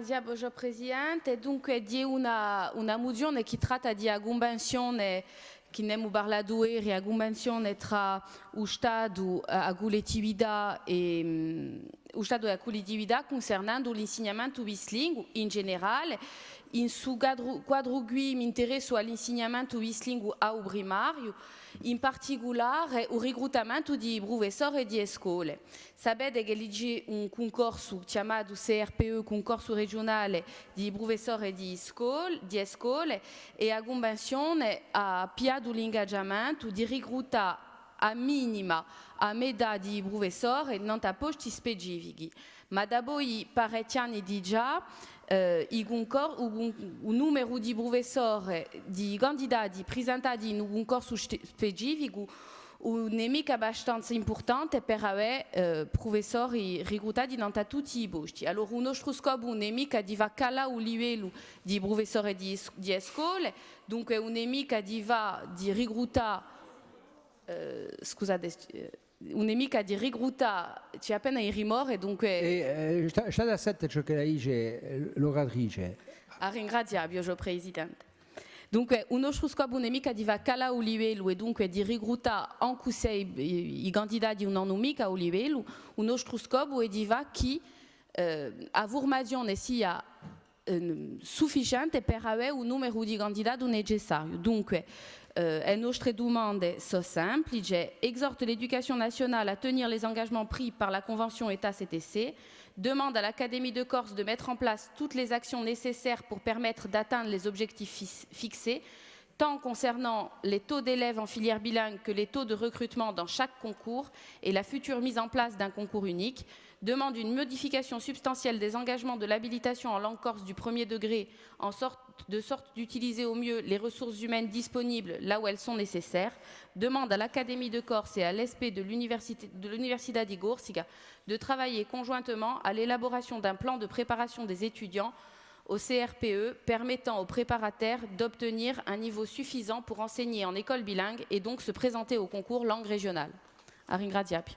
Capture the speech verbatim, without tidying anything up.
Grazie à voi, Presidente. Dunque, hè una, una muzione chì tratta di a cunvenzione chì n'emu parlatu eri, a cunvenzione trà u Statu, eh, a cullettività è, mm, u Statu è a cullettività cuncernendu l'insignamentu bislingu in generale. In su quadru, quadru quì m'interessu à l'insignamentu bislingu à u primariu, in particulare u ricrutamentu di prufessori di e scole. Sapete ch'ellu ci hè un cuncorsu chjamatu C R P E, cuncorsu regiunale di prufessori di scol-, di e scole, è a cunvenzione hà pigliatu l'ingagiamentu di ricrutà à minima a metà di prufessori nant'à posti specifichi. Ma dapoi parechji anni digià, eh, i cuncor-, u cun-, u numeru di prufessori, di candidati prisentati in un cuncorsu ste-, specificu, ùn hè micca abbastanza impurtante per avè, eh, prufessori ricrutati nant'à tutti i posti. Allora, u nostru scopu ùn hè micca di fà calà u livellu di prufessori di s-, di e scole, dunque ùn hè micca di fà, di ricrutà, eh, scusate, eh, ùn hè micca di ricrutà, ci hè appena in rimore, dunque. È, eh, sta-, state attenti à ciò ch'ella dice, eh, l'oratrice. À ringrazià vi, o Presidente. Dunque, u nostru scopu ùn hè micca di fà calà u livellu è dunque di ricrutà, ancu s'è i, i, i candidati ùn anu micca u livellu, u nostru scopu hè di fà chì, eh, a furmazione sia, eh, sufficiente per avè u numeru di candidati necessariu. Dunque, eh, e nostre dumande sò simplice. Exhorte l'éducation nationale à tenir les engagements pris par la convention État-C T C. Demande à l'Académie de Corse de mettre en place toutes les actions nécessaires pour permettre d'atteindre les objectifs fis-, fixés, tant concernant les taux d'élèves en filière bilingue que les taux de recrutement dans chaque concours et la future mise en place d'un concours unique. Demande une modification substantielle des engagements de l'habilitation en langue corse du premier degré en sorte, de sorte d'utiliser au mieux les ressources humaines disponibles là où elles sont nécessaires. Demande à l'Académie de Corse et à l'E S P de l'université, de l'Università di Corsica de travailler conjointement à l'élaboration d'un plan de préparation des étudiants au C R P E permettant aux préparataires d'obtenir un niveau suffisant pour enseigner en école bilingue et donc se présenter au concours langue régionale. À ringrazià vi.